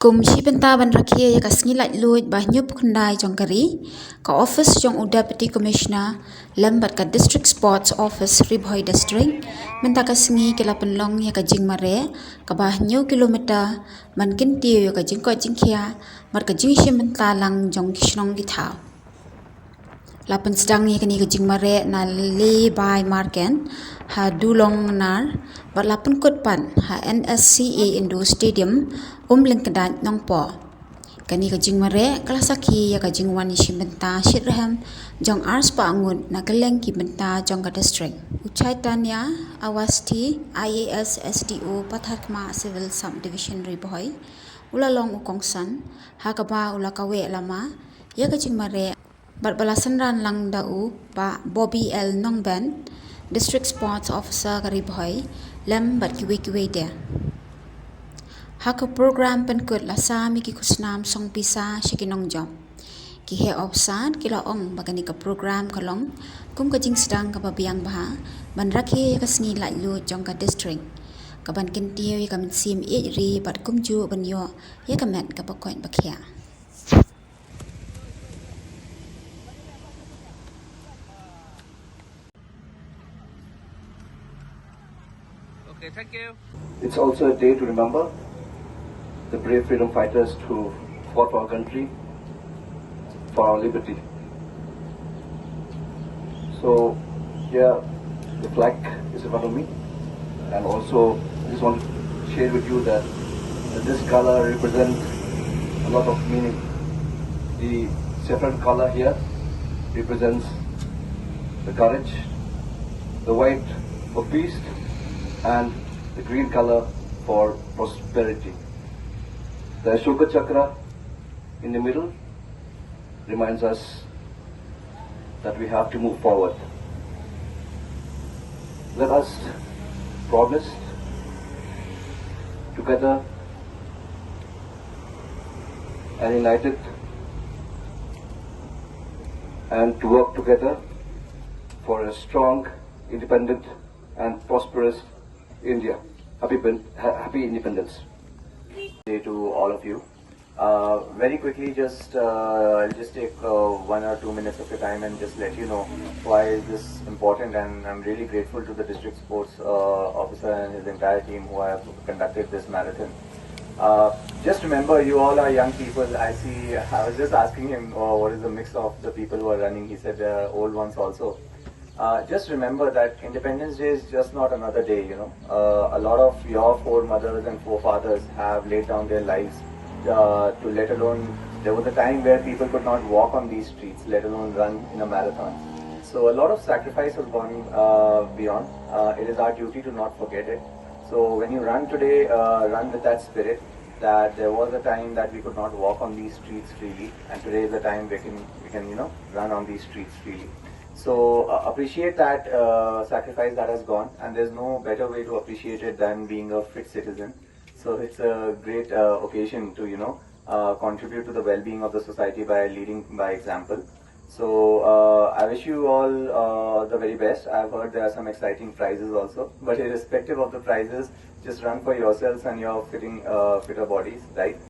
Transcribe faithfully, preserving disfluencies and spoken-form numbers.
Kum shi bynta ban rakhe ïa ka sngi laitluid ba hynñiewphew khyndai jong ka ri, ka office jong u Deputy Commissioner lem bad ka District Sports Office Ri Bhoi District mynta ka sngi ki la pynlong ïa ka jingmareh kaba hynñiew kilometer ban kyntiew ïa ka jingkoit jingkhiah bad ka jingshim bynta lang jong ki shnong ki thaw. La pynsdang ïa kane ka jingmareh na Lehbai Market ha Dulong Nar bad la pynkut pat ha N S C A Indoor Stadium, Umlyngkdait, Nongpoh. Kane ka jingmareh ka la sakhi ïa ka jingwan ïashim bynta shitrhem jong arspah ngut na kylleng ki bynta jong ka district. U Chaitanya Awasthi, I A S, S D O Patharkhmah Civil Subdivision Ri Bhoi, u la long u kongsan ha kaba u la kaweh lama ïa ka jingmareh bad ba la synran lang da u Bah Bobby L Nongben, District Sports Officer ka Ri Bhoi, lem bad kiwei kiwei de. Ha ka program pynkut la sam ïa ki khusnam song pisa sha ki nongjop. Ki heh officer ki la ong ba kane ka program ka long kum ka jingsdang kaba biang bha ban rakhe ïa ka sngi laitluid jong ka district, kaban kyntiew ïa ka mynsiem ïeit ri bad kumjuh ban ïoh ïa ka met kaba koit ba khiah. Okay, thank you. It's also a day to remember the brave freedom fighters who fought for our country, for our liberty. So here, the flag is in front of me, and also I just want to share with you that this color represents a lot of meaning. The saffron color here represents the courage, the white for peace, and the green color for prosperity. The Ashoka Chakra in the middle reminds us that we have to move forward. Let us promise together and united and to work together for a strong, independent and prosperous India. Happy, ben- ha- happy independence. Day to all of you. Uh, very quickly, just uh, I'll just take uh, one or two minutes of your time and just let you know why is this important. And I'm really grateful to the district sports uh, officer and his entire team who have conducted this marathon. Uh, just remember, you all are young people. I see. I was just asking him uh, what is the mix of the people who are running. He said there are old ones also. Uh, just remember that Independence Day is just not another day, you know. Uh, a lot of your foremothers and forefathers have laid down their lives uh, to let alone, there was a time where people could not walk on these streets, let alone run in a marathon. So a lot of sacrifice has gone uh, beyond. Uh, it is our duty to not forget it. So when you run today, uh, run with that spirit that there was a time that we could not walk on these streets freely, and today is the time we can, we can, you know, run on these streets freely. So uh, appreciate that uh, sacrifice that has gone, and there's no better way to appreciate it than being a fit citizen. So it's a great uh, occasion to, you know, uh, contribute to the well-being of the society by leading by example. So uh, I wish you all uh, the very best. I've heard there are some exciting prizes also, but irrespective of the prizes, just run for yourselves and your fitting uh, fitter bodies, right?